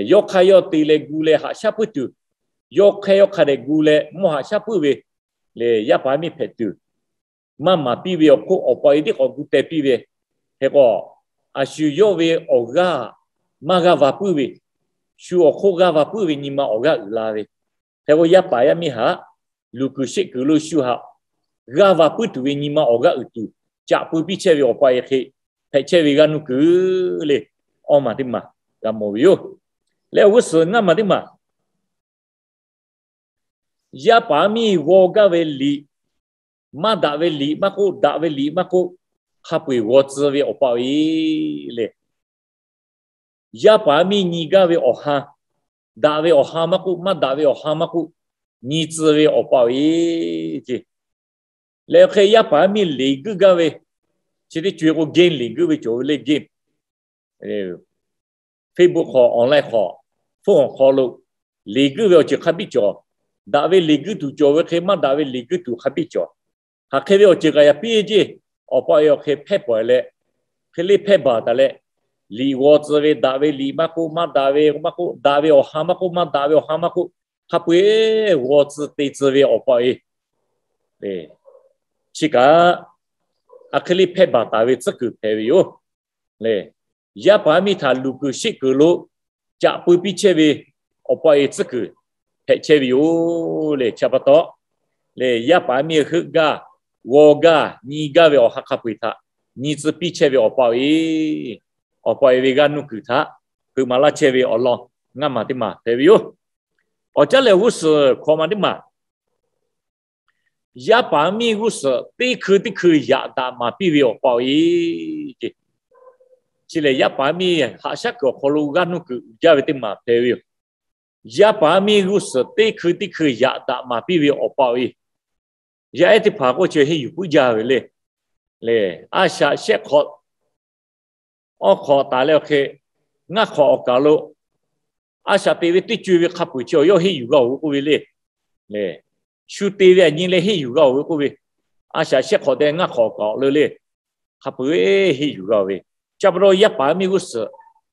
Yawˇ hk'aˇ yawˇ te leh gu leh haꞈ shaˉ puiˉ tuˬ, yawˇ hk'aˇ yawˇ hk'a dehꞈ gu leh mawˇ haꞈ shaˉ puiˉ ve le, yaˇ paˍ miˇ hpehꞈ tuˬ, maˇ maˍ piˇ ve awˬ hk'oˆ awˬ pa-e tiˉ k'awꞈ gu teh piˇ ve. Hk'e k'o, a shu yawˇ ve awˬ g'aˇ maˇ g'aˇ va puiˉ ve, shu awˬ hk'oˆ g'aˇ va puiˉ ve nyi ma awˬ g'aˇ uiˍ la ve. Hk'e k'o, yaˇ paˍ yaˇ miˇ haꞈ luˬ kuiˬ sheˆ kuiˬ lo shu haꞈ g'aˇ va puiˉ tuˬ ve nyi ma awˬ g'aˇ uiˍ tuˬ, caꞈ pui piˇ chehˇ ve awˬ pa-e hk'e hpehꞈ chehˇ ve g'aˇ nuˇ kuiˬ le. Awˇ maˬ teˇ maˬ g'a mawˬ ve yoˬ. Leh awˬ g'uˇ suhˍ ngaˇ maˬ teˇ maˬ, yaˇ paˍ miˇ g'aw gaˇ ve liꞈ, maˇ daꞈ ve liꞈ maˇ k'oˆ, daꞈ ve liꞈ maˇ k'oˆ, hk'a peu-eˬ g'aw tcuh ve awˬ pa-e le. Yaˇ paˍ miˇ nyi gaˇ ve awˬ ha, daꞈ ve awˬ ha maˇ k'oˆ, maˇ daꞈ ve awˬ ha maˇ k'oˆ, nyi tcuh ve awˬ pa-e ce. Leh hk'e yaˇ paˍ miˇ liꞈ guiˇ gaˇ ve, chi teˇ co-e k'o, game liꞈ guiˇ ve cawˬ ve le, game, Facebook hk'aw, online hk'aw, phone awˬ hk'aw lo liꞈ guiˇ ve awˬ ceuˬ hk'a biˇ cawˬ. Daꞈ ve liꞈ guiˇ tuˬ cawˬ ve hk'e, maˇ daꞈ ve liꞈ guiˇ tuˬ hk'a biˇ cawˬ. Hk'aˬ hk'e ve awˬ ceuˬ kaꞈ yaꞈ piˇ ce. Awˬ pa-e awˬ hk'e hpehˇ pawˍ leh, hk'e leˇ hpehˇ baˬ taˍ leh, liꞈ g'aw tcuh ve, daꞈ ve liꞈ maˇ k'oˆ, maˇ daꞈ ve maˇ k'oˆ, daꞈ ve awˬ ha maˇ k'oˆ, maˇ daꞈ ve awˬ ha maˇ k'oˆ, hk'a peu-eˬ g'aw tcuh te tcuh ve awˬ pa-e chi kaꞈ, a hk'e leˇ hpehˇ baˬ taˍ ve tcuhˉ kuiˬ hpehꞈ ve yoˬ. Yaˇ paˍ miˇ htaꞈ luˬ kuiˬ sheˆ kuiˬ lo caꞈ pui piˇ chehˇ ve awˬ pa-e tcuhˉ kuiˬ hpehꞈ chehˇ ve yoˬ le. Chi pa taw le, yaˇ paˍ miˇ heuˆ gaˇ, g'aw gaˇ, nyi gaˇ ve awˬ ha hk'a peu-eˬ htaꞈ nyi tcuh piˇ chehˇ ve awˬ pa-e, awˬ pa-e ve g'aˇ nuˇ kuiˬ htaꞈ hpeuꞈ maˍ laˇ chehˇ ve awˬ lawn ngaˇ maˬ teˇ maˬ hpehꞈ ve yoˬ. Awˬ caˉ lehˬ, g'uˇ suhˍ hkawꞈ maˬ teˇ maˬ, yaˇ paˍ miˇ g'uˇ suhˍ teˇ hkui teˇ hkui yaꞈ daꞈ maˍ piˇ ve awˬ pa-e ce. Chi lehˬ, yaˇ paˍ miˇ haꞈ shaˉ kuiˬ awˬ hk'aw lo g'aˇ nuˇ kuiˬ uiˍ jaˇ ve teˇ maˬ hpehꞈ ve yoˬ. Yaˇ paˍ miˇ g'uˇ suhˍ teˇ hkui teˇ hkui yaꞈ daꞈ maˍ piˇ ve awˬ pa-e, yaˇ ehˉ teˇ hpaˍ k'oˆ chi henˇ yuˬ puiˉ jaˇ ve le. Le, a shaꞈ shehˆ hk'awꞈ awˬ hk'awꞈ taˍ leh awˬ hk'e, ngaˇ hk'awꞈ awˬ kaˍ lo a shaꞈ te ve teˇ co-e ve hk'a peu-eˬ chi awˬ yawˇ henˇ yuˬ g'a-oˬ ve k'oˆ ve le. Shu te ve aꞈ nyi leh henˇ yuˬ g'a-oˬ ve k'oˆ ve, a shaꞈ shehˆ hk'awꞈ tehꞈ ngaˇ hk'awꞈ awˬ kaˍ awˬ le le, hk'a peu-eˬ henˇ yuˬ g'a-oˬ ve. Chi pa taw yaˇ paˍ miˇ g'uˇ suhˍ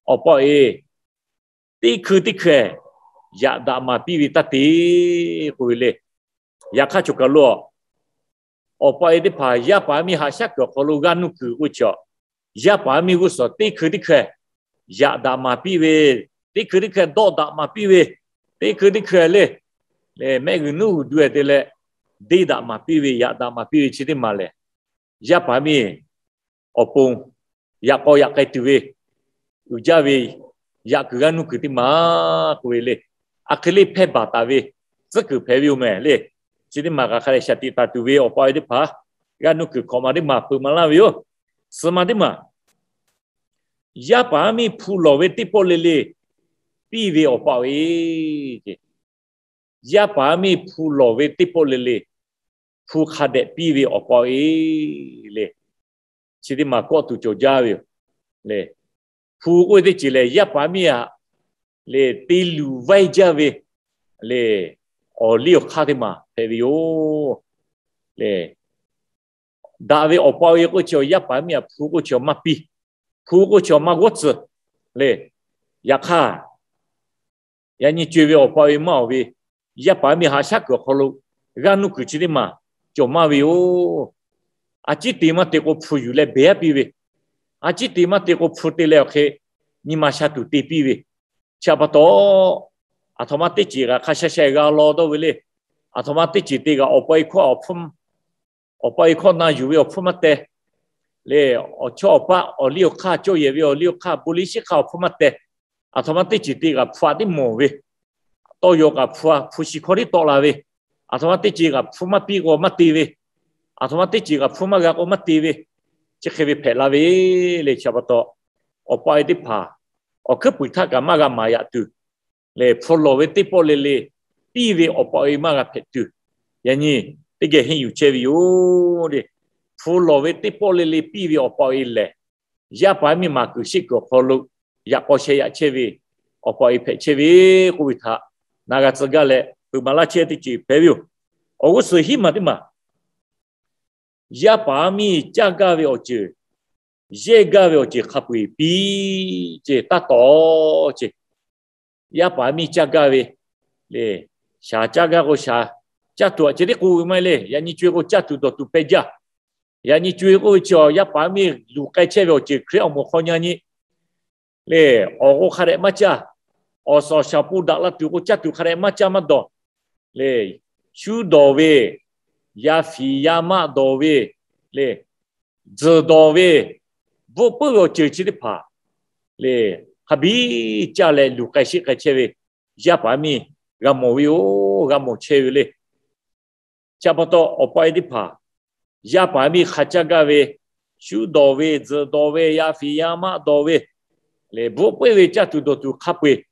awˬ pa-e teˇ hkui teˇ hkui yaꞈ daꞈ maˍ piˇ ve taˇ te k'oˆ ve le. Yaꞈ hk'aˇ, choˬ kaˬ lo awˬ pa-e teˇ hpaˍ yaˇ paˍ miˇ haꞈ shaˉ kuiˬ awˬ hk'aw lo g'aˇ nuˇ kuiˬ k'oˆ chi awˬ, yaˇ paˍ miˇ g'uˇ suhˍ teˇ hkui teˇ hkui yaꞈ daꞈ maˍ piˇ ve, teˇ hkui teˇ hkui dawˆ daꞈ maˍ piˇ ve, teˇ hkui teˇ hkui le, mehˆ g'uiˬ nuˉ g'uiˬ du-e te leh deˇ daꞈ maˍ piˇ ve, yaꞈ daꞈ maˍ piˇ ve chi teˇ maˬ lehˬ, yaˇ paˍ miˇ awˬ pon yaꞈ k'aw yaꞈ k'ai tuˬ ve uiˍ jaˇ ve yaꞈ kuiˬ g'aˇ nuˇ kuiˬ teˇ maˬ k'oˆ ve le. A hk'e leˇ hpehˇ baˬ taˍ ve tcuhˉ kuiˬ hpehꞈ ve yoˬ mehˍ le. Chi teˇ maˬ kaꞈ hk'a dehꞈ shaˍ tiꞈ taˍ tuˬ ve awˬ pa-e teˇ hpaˍ g'aˇ nuˇ kuiˬ hkawꞈ maˬ teˇ maˬ hpeuꞈ maˍ laˇ ve yoˬ. Suhˍ ma teˇ maˬ, yaˇ paˍ yaˇ miˇ hpu lawˬ ve teˇ pawˆ le le piˇ ve awˬ pa awˬ e. Yaˇ paˍ yaˇ miˇ hpu lawˬ ve teˇ pawˆ le le, hpu hk'a dehꞈ piˇ ve awˬ pa awˬ e le. Chi teˇ maˬ kawˆ tuˬ cawˬ jaˇ ve yoˬ le. Hpu k'oˆ ve teˇ ceuˬ lehˬ, yaˇ paˍ yaˇ miˇ aꞈ le te luˬ vaiˇ jaˇ ve le, awˬ liˇ awˬ hk'aˇ teˇ maˬ hpehꞈ ve yoˬ le. Daꞈ ve awˬ pa awˬ e k'oˆ chi awˬ yaˇ paˍ yaˇ miˇ aꞈ hpu k'oˆ chi awˬ maˇ piˇ, hpu k'oˆ chi awˬ maˇ g'awˇ tcuh le. Yaꞈ hk'aˇ, yaꞈ nyi co-e ve awˬ pa awˬ e maˇ awˬ ve, yaˇ paˍ yaˇ miˇ haꞈ shaˉ kuiˬ awˬ hk'aw lo g'aˇ nuˇ kuiˬ chi teˇ maˬ cawˬ maˇ ve yoˬ. A ciˉ te maˇ te k'o hpu yuˬ leh behˬ aˉ piˇ ve, a ciˉ te maˇ te k'o hpu te leh awˬ hk'e nyi ma sha tuˬ te piˇ ve. Chi pa taw, aˬ htoꞈ ma teˇ ceuˬ kaꞈ hk'a sha sha g'a law dawˇ ve le. Aˬ htoꞈ ma teˇ ceuˬ te kaꞈ awˬ pa awˬ e hkawˇ awˬ hpfuhˇ, awˬ pa awˬ e hkawˇ na yuˬ ve awˬ hpfuhˇ maˇ teh le. Awˬ chawˇ awˬ paˆ awˬ liˇ awˬ hk'aˇ, cawˇ yehˬ ve awˬ liˇ awˬ hk'aˇ, bon liˇ shiˉ hk'aˇ awˬ hpfuhˇ maˇ teh. Aˬ htoꞈ ma teˇ ceuˬ te kaꞈ hpu aꞈ tiˉ mawˬ ve, tawˇ yaw kaꞈ hpu aꞈ hpu shi hkawˇ tiˉ tawˆ la ve, aˬ htoꞈ ma teˇ ceuˬ kaꞈ hpu maˇ piˇ k'o maˇ te ve, aˬ htoꞈ ma teˇ ceuˬ kaꞈ hpu maˇ g'a k'o maˇ te ve, chi hk'e ve hpehꞈ la ve le. Chi pa taw, awˬ pa awˬ e teˇ hpaˍ awˬ hkuiˉ puiˍ htaˇ kaꞈ maˇ g'a maˍ yaꞈ tuˬ le, hpu lawˬ ve teˇ pawˆ le le piˇ ve awˬ pa awˬ e maˇ g'a hpehꞈ tuˬ, yaꞈ nyi teˇ geh henˇ yuˬ chehˇ ve yoˬ le. Hpu lawˬ ve teˇ pawˆ le le piˇ ve awˬ pa awˬ e lehˬ, yaˇ paˍ yaˇ miˇ maˍ kuiˬ sheˆ kuiˬ awˬ hk'aw lo yaꞈ k'aw sheh yaꞈ chehˇ ve awˬ pa awˬ e hpehꞈ chehˇ ve k'oˆ ve htaꞈ na g'a tcuh gaˇ leh, peuˬ maˍ laˇ chehˇ teˇ ceuˬ hpehꞈ ve yoˬ. Awˬ g'uˇ suhˍ hiˉ maˬ teˇ maˬ, yaˇ paˍ yaˇ miˇ caˇ gaˇ ve awˬ ceuˬ, yehˇ gaˇ ve awˬ ceuˬ hk'a peu-eˬ piˇ ce, taˇ tawˍ ce. Yaˇ paˍ yaˇ miˇ caˇ gaˇ ve le, shaˍ caˇ gaˇ k'o shaˍ caˇ tuˬ aꞈ ceh tiˉ k'oˆ ve maˇ heˆ le. Yaꞈ nyi co-e k'o caˇ tuˬ dawˬ tuˬ peh jaˇ. Yaꞈ nyi co-e k'oˆ ve chi awˬ yaˇ paˍ yaˇ miˇ luˬ k'ai chehˇ ve awˬ ceuˬ Hkriꞈ awˬ moˍ hk'aw nyi nyi le, awˬ k'o hk'a dehꞈ maˇ caˇ. Awˬ suhˍ awˬ shaˍ pon daꞈ la tuˬ k'o caˇ tuˬ hk'a dehꞈ maˇ caˇ maˇ dawˬ le. Shu dawˬ ve, yaˇ fiˍ yaˇ maˆ dawˬ ve le, tzuhˬ dawˬ ve, bvuhˆ puiˉ ve awˬ ceuˬ chi teˇ hpaˍ le, hk'a biˇ caˇ leh luˬ k'ai sheˆ k'ai chehˇ ve yaˇ paˍ yaˇ miˇ g'a mawˬ ve yoˬ, g'a mawˬ chehˇ ve le. Chi pa taw awˬ pa awˬ e teˇ hpaˍ, yaˇ paˍ yaˇ miˇ hk'a caˇ gaˇ ve, shu dawˬ ve, tzuhˬ dawˬ ve, yaˇ fiˍ yaˇ maˆ dawˬ ve le, bvuhˆ puiˉ ve caˇ tuˬ dawˬ tuˬ hk'a peu-eˬ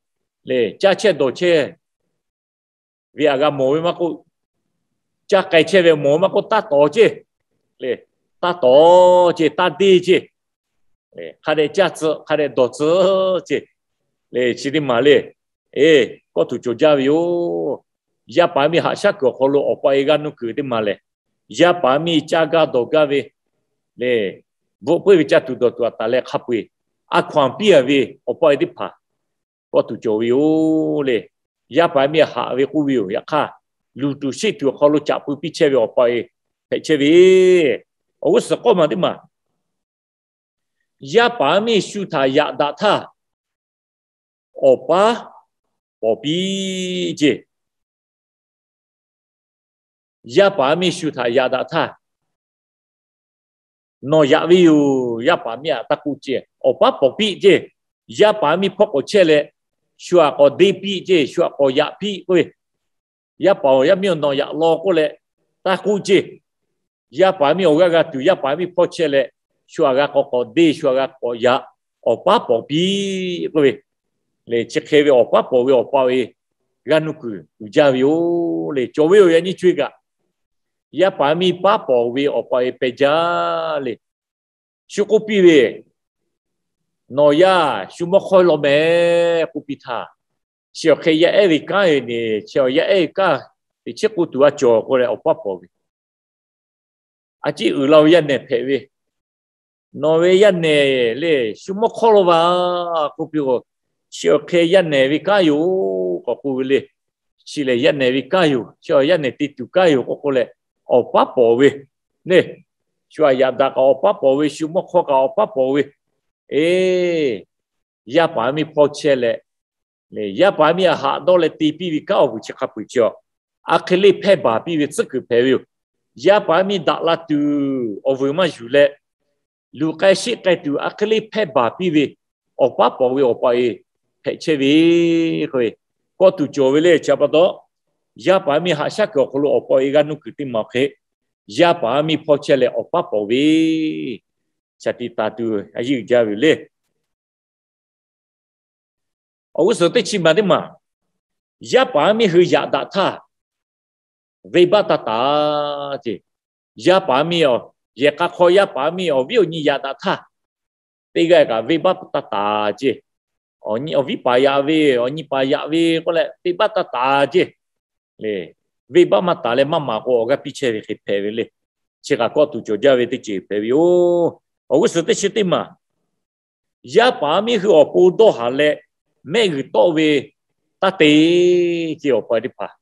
le, caˇ chehˇ dawˬ chehˇ ve aꞈ g'a mawˬ ve maˇ k'oˆ, caˇ k'ai chehˇ ve mawˬ ve maˇ k'oˆ, taˇ tawˍ ce le, taˇ tawˍ ce, taˇ deˇ ce, hk'a dehꞈ caˇ tcuh hk'a dehꞈ dawˬ tcuh ce le. Chi teˇ maˬ le, e, kawˆ tuˬ cawˬ jaˇ ve yoˬ. Yaˇ paˍ yaˇ miˇ haꞈ shaˉ kuiˬ awˬ hk'aw lo awˬ pa awˬ e g'aˇ nuˇ kuiˬ teˇ maˬ lehˬ, yaˇ paˍ yaˇ miˇ caˇ gaˇ dawˬ gaˇ ve le, bvuhˆ puiˉ ve caˇ tuˬ dawˬ tuˬ aꞈ taˍ leh hk'a peu-eˬ a hkaw-anˬ piˇ a ve awˬ pa awˬ e teˇ hpaˍ kawˆ tuˬ cawˬ ve yoˬ le. Yaˇ paˍ yaˇ miˇ haꞈ ve k'oˆ ve yoˬ. Yaꞈ hk'aˇ, luˬ tuˬ sheˆ tuˬ awˬ hk'aw lo caꞈ pui piˇ chehˇ ve awˬ pa awˬ e hpehꞈ chehˇ ve, awˬ g'uˇ suhˍ k'awˇ maˬ teˇ maˬ, yaˇ paˍ yaˇ miˇ shu htaꞈ yaꞈ daꞈ htaˇ, awˬ paˉ pawˍ piˇ ce. Yaˇ paˍ yaˇ miˇ shu htaꞈ yaꞈ daꞈ htaˇ, nawˬ yaꞈ ve yoˬ, yaˇ paˍ yaˇ miˇ aꞈ taˇ k'oˆ ce. Awˬ paˉ pawˍ piˇ ce. Yaˇ paˍ yaˇ miˇ hpawˇ k'awꞈ chehˇ leh, shu aꞈ k'awꞈ deˇ piˇ ce, shu aꞈ k'awꞈ yaꞈ piˇ k'oˆ ve, yaˇ paˍ yaˇ miˇ nawˬ yaꞈ law k'oˆ leh taˇ k'oˆ ce. Yaˇ paˍ yaˇ miˇ awˬ g'aˇ g'a tuˬ, yaˇ paˍ yaˇ miˇ hpawˇ chehˇ leh, shu aꞈ g'a k'awꞈ k'awꞈ deˇ, shu aꞈ g'a k'awꞈ yaꞈ, awˬ paˉ pawˍ piˇ k'oˆ ve le. Chi hk'e ve awˬ paˉ pawˍ ve awˬ pa awˬ e g'aˇ nuˇ kuiˬ uiˍ jaˇ ve yoˬ le. Cawˬ ve yoˬ. Yaꞈ nyi co-e kaꞈ, yaˇ paˍ yaˇ miˇ paˉ pawˍ ve awˬ pa awˬ e peh jaˇ le. Shu k'oˆ piˇ ve, nawˬ yaˇ shu mawˇ hk'awˇ law mehˍ k'oˆ piˇ htaˇ, chi awˬ hk'e yaˇ ehˉ ve kanˉ e ne, chi awˬ yaˇ ehˉ ve kanˉ teꞈ chiˉ k'oˆ tuˬ a cawˬ k'oˆ leh awˬ paˉ pawˍ ve, a ciˉ uiˍ la ve yaˇ nehˬ hpehꞈ ve, nawˬ ve yaˇ nehˬ le, shu mawˇ hk'awˇ law va k'oˆ piˇ k'o, chi awˬ hk'e yaˇ nehˬ ve kanˉ yoˬ k'awꞈ k'oˆ ve le. Chi lehˬ yaˇ nehˬ ve kanˉ yoˬ, chi yaˇ nehˬ te tuˬ kanˉ yoˬ k'oˆ k'oˆ leh, awˬ paˉ pawˍ ve le. Shu aꞈ yaꞈ daꞈ kaꞈ awˬ paˉ pawˍ ve, shu mawˇ hk'awˇ kaꞈ awˬ paˉ pawˍ ve, e, yaˇ paˍ yaˇ miˇ hpawˇ chehˇ leh, yaˇ paˍ yaˇ miˇ aꞈ haꞈ dawˇ leh te piˇ ve kanˉ awˬ vuiˬ chi hk'a peu-eˬ chi a, a hk'e le hpehˇ baˬ piˇ ve tcuhˉ kuiˬ hpehꞈ ve yoˬ. Yaˇ paˍ yaˇ miˇ daꞈ la tuˬ awˬ vuiˬ maˇ yuˬ leh, luˬ k'ai sheˆ k'ai tuˬ a hk'e le hpehˇ baˬ piˇ ve, awˬ paˉ pawˍ ve awˬ pa awˬ e hpehꞈ chehˇ ve k'oˆ ve, kawˆ tuˬ cawˬ ve le. Chi pa taw, yaˇ paˍ yaˇ miˇ haꞈ shaˉ kuiˬ awˬ hk'aw lo awˬ pa awˬ e g'aˇ nuˇ kuiˬ teˇ maˬ awˬ hk'e, yaˇ paˍ yaˇ miˇ hpawˇ chehˇ leh awˬ paˉ pawˍ ve shaˍ tiꞈ taˍ tuˬ a yeˇ uiˍ jaˇ ve yoˬ le. Awˬ g'uˇ suhˍ teˇ chi maˬ teˇ maˬ, yaˇ paˍ miˇ hui yaꞈ daꞈ htaˇ, venˇ baˆ taˇ taˍ ceˇ. Yaˇ paˍ miˇ, yehˬ k'a hk'aw yaˇ paˍ miˇ awˬ viˉ awˬ nyi yaꞈ daꞈ htaˇ, teˇ g'aˇ kaꞈ venˇ baˆ taˇ taˍ ceˇ. Awˬ viˉ paˍ yaꞈ ve, awˬ nyi paˍ yaꞈ ve k'oˆ leh venˇ baˆ taˇ taˍ ceˇ. Venˇ baˆ maˇ taˍ leh maˇ maˍ k'o awˬ g'aˇ piˇ chehˇ ve hk'e hpehꞈ ve le. Chi kaꞈ kawˆ tuˬ cawˬ jaˇ ve teˇ ceuˬ hpehꞈ ve yoˬ. Awˬ g'uˇ suhˍ teˇ chi teˇ maˬ, yaˇ paˍ miˇ hui awˬ pon dawˇ haˍ leh mehˆ g'uiˬ tawˆ ve taˇ te ceˇ. Awˬ pa teˇ hpaˍ,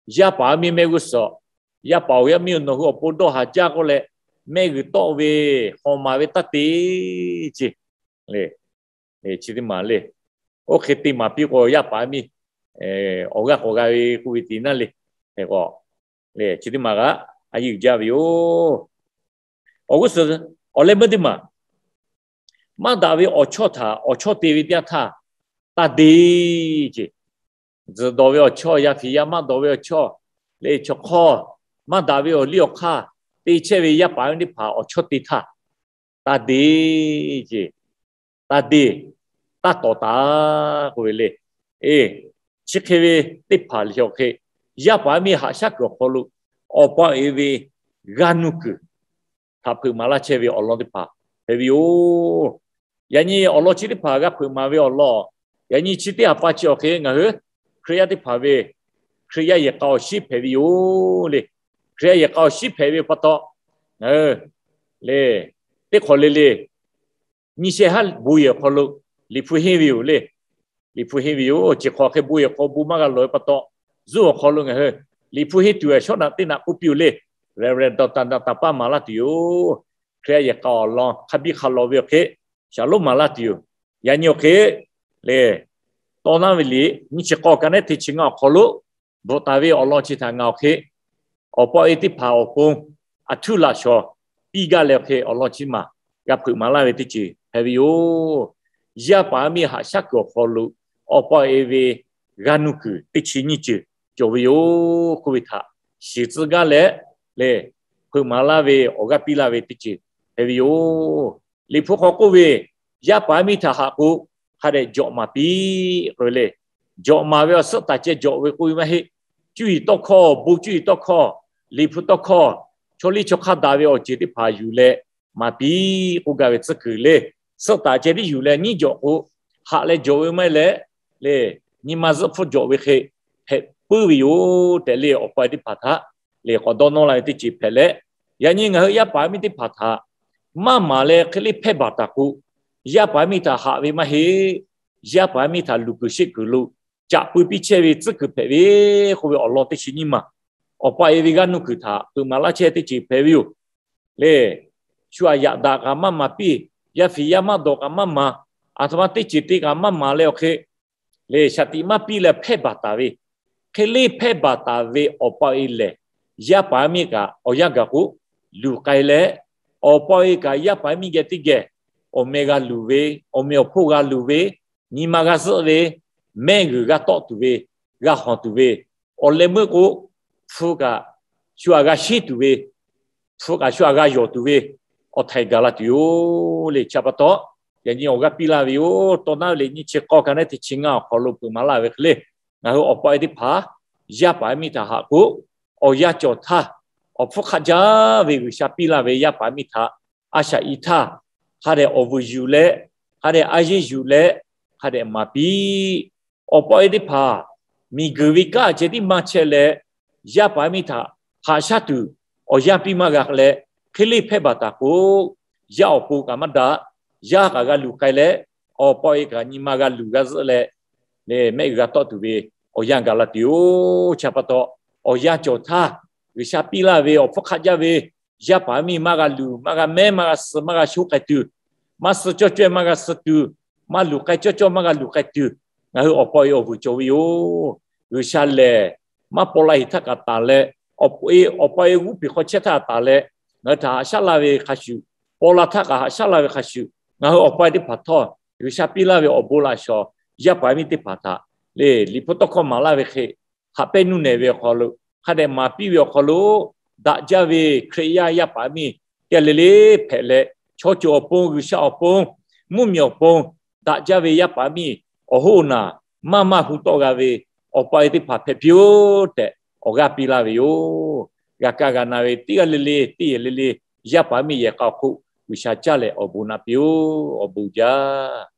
yaˇ paˍ miˇ mehˆ g'uˇ suhˍ, yaˇ paˍ-oˬ, yaˇ miˇ-oˬ, nawˬ hui awˬ pon dawˇ haˍ jaˇ k'oˆ leh mehˆ g'uiˬ tawˆ ve hawˍ maˍ ve taˇ te ceˇ. Chi teˇ maˬ le, oˇ hk'e te maˍ piˇ k'o yaˇ paˍ miˇ awˬ g'aˇ k'awꞈ g'a ve k'oˆ ve te naˇ le. Chi teˇ maˬ kaꞈ a yeˇ uiˍ jaˇ ve yoˬ. Awˬ g'uˇ suhˍ, awˬ leh meuˇ teˇ maˬ, maˇ daꞈ ve awˬ chawˇ htaꞈ awˬ chawˇ te ve teˇ yanˇ htaˇ taˇ de ceˇ. Tzuhˬ dawˬ ve awˬ chawˇ, yaˇ fiˍ yaˇ maˇ dawˬ ve awˬ chawˇ, leh chaw hk'awˇ maˇ daꞈ ve awˬ liˇ awˬ hk'aˇ te chehˇ ve yaˇ paˍ miˇ teˇ hpaˍ awˬ chawˇ te htaˇ taˇ de ceˇ. Taˇ de, taˇ tawˍ taˍ k'oˆ ve le. Eˬ, chi hk'e ve teˇ hpaˍ lehˬ hk'e, yaˇ paˍ miˇ haꞈ shaˉ kuiˬ awˬ hk'aw lo awˬ pa awˬ e ve g'aˇ nuˇ kuiˬ htaꞈ hpeuꞈ maˍ laˇ chehˇ ve awˬ lawn teˇ hpaˍ hpehꞈ ve yoˬ. Yaꞈ nyi awˬ lawn chi teˇ hpaˍ g'a hpeuꞈ maˍ ve awˬ lawn, yaꞈ nyi chi teˇ ha pa chi awˬ hk'e ngaˬ hui Hkriꞈ yaˇ teˇ hpaˍ ve Hkriꞈ yaˇ yehˬ k'a awˬ shiˉ hpehꞈ ve yoˬ le. Hkriꞈ yaˇ yehˬ k'a awˬ shiˉ hpehꞈ ve pa taw, ngaˬ hui le, teˇ hk'awꞈ le le nyi sheh haˉ bon yehˬ awˬ hk'aw lo Liꞈ hpu henˇ ve yoˬ le. Liꞈ hpu henˇ ve yoˬ. Chi hk'awꞈ hk'e bon yehˬ hk'aw bon maˇ g'a lawˬ ve pa taw, zuˇ awˬ hk'aw lo ngaˬ hui Liꞈ hpu henˇ tuˬ ve shawˉ naꞈ teˇ naꞈ k'oˆ piˇ-oˬ le. Reverend Doctor Naˍ taˍ paˇ maˍ laˇ tuˬ yoˬ. Hkriꞈ yaˇ yehˬ k'a awˬ lawn hk'a biˇ hk'a lawˬ ve awˬ hk'e, shaˍ lonˉ maˍ laˇ tuˬ yoˬ. Yaꞈ nyi awˬ hk'e le, tawˇ naˉ ve liꞈ nyiˇ chi k'awˇ ka neˉ teˇ chi ngaˇ awˬ hk'aw lo bvuhꞈ taˍ ve awˬ lawn chi htaꞈ ngaˬ awˬ hk'e awˬ pa awˬ e teˇ hpaˍ awˬ pon aˬ htuˇ laꞈ shawnˍ piˇ gaˇ leh awˬ hk'e awˬ lawn chi maˬ g'a hpeuꞈ maˍ laˇ ve teˇ ceuˬ hpehꞈ ve yoˬ. Yaˇ paˍ miˇ haꞈ shaˉ kuiˬ awˬ hk'aw lo awˬ pa awˬ e ve g'aˇ nuˇ kuiˬ teˇ chi nyiˇ ceuˬ cawˬ ve yoˬ k'oˆ ve htaꞈ shiˍ tcuh gaˇ leh le, hpeuꞈ maˍ laˇ ve awˬ g'aˇ piˇ laˇ ve teˇ ceuˬ hpehꞈ ve yoˬ. Liꞈ hpu hk'aw k'oˆ ve, yaˇ paˍ miˇ htaꞈ haꞈ k'o hk'a dehꞈ jawꞈ maˍ piˇ k'oˆ ve le. Jawꞈ maˍ ve awˬ suhˉ taˍ ceh jawꞈ ve k'oˆ ve maˇ heˆ. Cuˇ yiˍ tawˇ hkawˇ, bon cuˇ yiˍ tawˇ hkawˇ, Liꞈ hpu tawˇ hkawˇ, chaw liˇ chaw hk'aˇ daꞈ ve awˬ ceuˬ teˇ hpaˍ yuˬ leh maˍ piˇ k'oˆ gaˇ ve tcuhˉ kuiˬ le. Suhˉ taˍ ceh tiˉ yuˬ leh nyiˉ jawꞈ k'o, haꞈ leh jawˬ ve maˇ heˆ leh le, nyi ma zuhˆ hpfuhˇ jawꞈ ve hk'e hpehꞈ puiˉ ve yoˬ tehꞈ le, awˬ pa awˬ e teˇ hpaˍ htaꞈ le k'awꞈ dawˇ nawˇ la ve teˇ ceuˬ hpehꞈ leh, yaꞈ nyi ngaˬ hui yaˇ paˍ miˇ teˇ hpaˍ htaꞈ maˇ maˍ leh hk'e le hpehˇ baˬ taˍ k'o, yaˇ paˍ miˇ htaꞈ haꞈ ve maˇ heˆ. Yaˇ paˍ miˇ htaꞈ luˬ kuiˬ sheˆ kuiˬ lo caꞈ pui piˇ chehˇ ve tcuhˉ kuiˬ hpehꞈ ve k'oˆ ve awˬ lawn teˇ chi nyiˇ maˬ, awˬ pa awˬ e ve g'aˇ nuˇ kuiˬ htaꞈ hpeuꞈ maˍ laˇ chehˇ teˇ ceuˬ hpehꞈ ve yoˬ. Le, shu aꞈ yaꞈ daꞈ kaꞈ maˇ maˍ piˇ, yaˇ fiˍ yaˇ maˇ dawˬ kaꞈ maˇ maˍ, aˬ htoꞈ ma teˇ ceuˬ te kaꞈ maˇ maˍ leh awˬ hk'e le, shaˍ tiꞈ maˇ piˇ leh hpehˇ baˬ taˍ ve, hk'e le hpehˇ baˬ taˍ ve awˬ pa awˬ e lehˬ, yaˇ paˍ miˇ kaꞈ awˬ yanˇ gaˬ k'o luˬ k'ai leh, awˬ pa awˬ e kaꞈ yaˇ paˍ miˇ geh teˇ geh awˬ meh g'a luˬ ve, awˬ meh awˬ hponˇ g'a luˬ ve, nyi ma g'a zuhˆ ve, mehˆ g'uiˬ g'a tawˆ tuˬ ve, g'a hawˬ tuˬ ve, awˬ leh meuˇ k'o, hpu kaꞈ shu aꞈ g'a sheˉ tuˬ ve, hpu kaꞈ shu aꞈ g'a yawˬ tuˬ ve, awˬ htaiˍ gaˬ la tuˬ yoˬ le. Chi pa taw, yaꞈ nyi awˬ g'aˇ piˇ laˇ ve yoˬ. Tawˇ naˉ ve liꞈ nyiˇ chi k'awˇ ka neˉ teˇ chi ngaˇ awˬ hk'aw lo hpeuꞈ maˍ laˇ ve hk'e le, ngaˬ hui awˬ pa awˬ e teˇ hpaˍ yaˇ paˍ miˇ htaꞈ haꞈ k'o, awˬ yanˇ cawˬ htaˇ, awˬ hpfuhˇ hk'aˆ jaˇ ve G'uiˬsha piˇ laˇ ve yaˇ paˍ miˇ htaꞈ a shaꞈ i htaˇ, hk'a dehꞈ awˬ vuiˬ yuˬ leh, hk'a dehꞈ a yeˇ yuˬ leh, hk'a dehꞈ maˍ piˇ. Awˬ pa awˬ e teˇ hpaˍ miˬ guiˬ ve kanˉ ceh tiˉ maˇ chehˇ leh, yaˇ paˍ miˇ htaꞈ haꞈ shaˉ tuˬ awˬ yanˇ piˇ maˇ g'a leh, hk'e le hpehˇ baˬ taˍ k'o, yaˇ awˬ pon kaꞈ maˇ daꞈ, yaˇ kaꞈ g'a luˬ k'ai leh, awˬ pa awˬ e kaꞈ nyi ma g'a luˬ g'a zuhˆ leh, le mehˆ g'a tawˆ tuˬ ve awˬ yanˇ gaˬ la tuˬ yoˬ. Chi pa taw, awˬ yanˇ cawˬ htaˇ, G'uiˬsha piˇ laˇ ve awˬ hpfuhˇ hk'aˆ jaˇ ve yaˇ paˍ miˇ maˇ g'a luˬ, maˇ g'a mehˉ, maˇ g'a suh, maˇ g'a shoˉ k'ai tuˬ, maˇ suh cawˇ caweh maˇ g'a suh tuˬ, maˇ luˬ k'ai cawˇ cawˇ maˇ g'a luˬ k'ai tuˬ, ngaˬ hui awˬ pa awˬ e awˬ vuiˬ cawˬ ve yoˬ. G'uiˬsha lehˬ, maˇ paw la heˍ htaˇ kaꞈ taˍ leh, awˬ pa awˬ e g'uˇ peˬ hk'aw chehˇ htaˇ kaꞈ taˍ leh, ngaˬ hui htaꞈ haꞈ shaˉ laˇ ve hk'a shuˍ, paw la htaˇ kaꞈ haꞈ shaˉ laˇ ve hk'a shuˍ, ngaˬ hui awˬ pa awˬ e teˇ hpaˍ htawˇ G'uiˬsha piˇ laˇ ve awˬ bon laꞈ shawnˍ yaˇ paˍ miˇ teˇ hpaˍ htaꞈ le, Liꞈ hpu tawˇ hkawˇ maˍ laˇ ve hk'e, haꞈ pehnˇ nuˇ nehˬ ve awˬ hk'aw lo, hk'a dehꞈ maˍ piˇ ve awˬ hk'aw lo, daꞈ jaˇ ve Hkriꞈ yaˇ yaˇ paˍ miˇ teˇ g'aˇ le le hpehꞈ leh, chaw ceuˬ awˬ pon, G'uiˬsha awˬ pon, mvuhˇmiˬ awˬ pon daꞈ jaˇ ve yaˇ paˍ miˇ awˬ hoˉ naˬ maˇ maˇ hu tawˆ g'a ve awˬ pa e teˇ hpaˍ hpehꞈ piˇ-oˆ tehꞈ awˬ g'aˇ piˇ laˇ ve yoˬ. G'a kaˇ g'a na ve teˇ g'aˇ le le, teˇ yehˬ le le, yaˇ paˍ miˇ yehˬ k'a awˬ hk'oˆ G'uiˬsha caˇ leh awˬ bon naꞈ piˇ-oˆ. Awˬ bon jaˇ.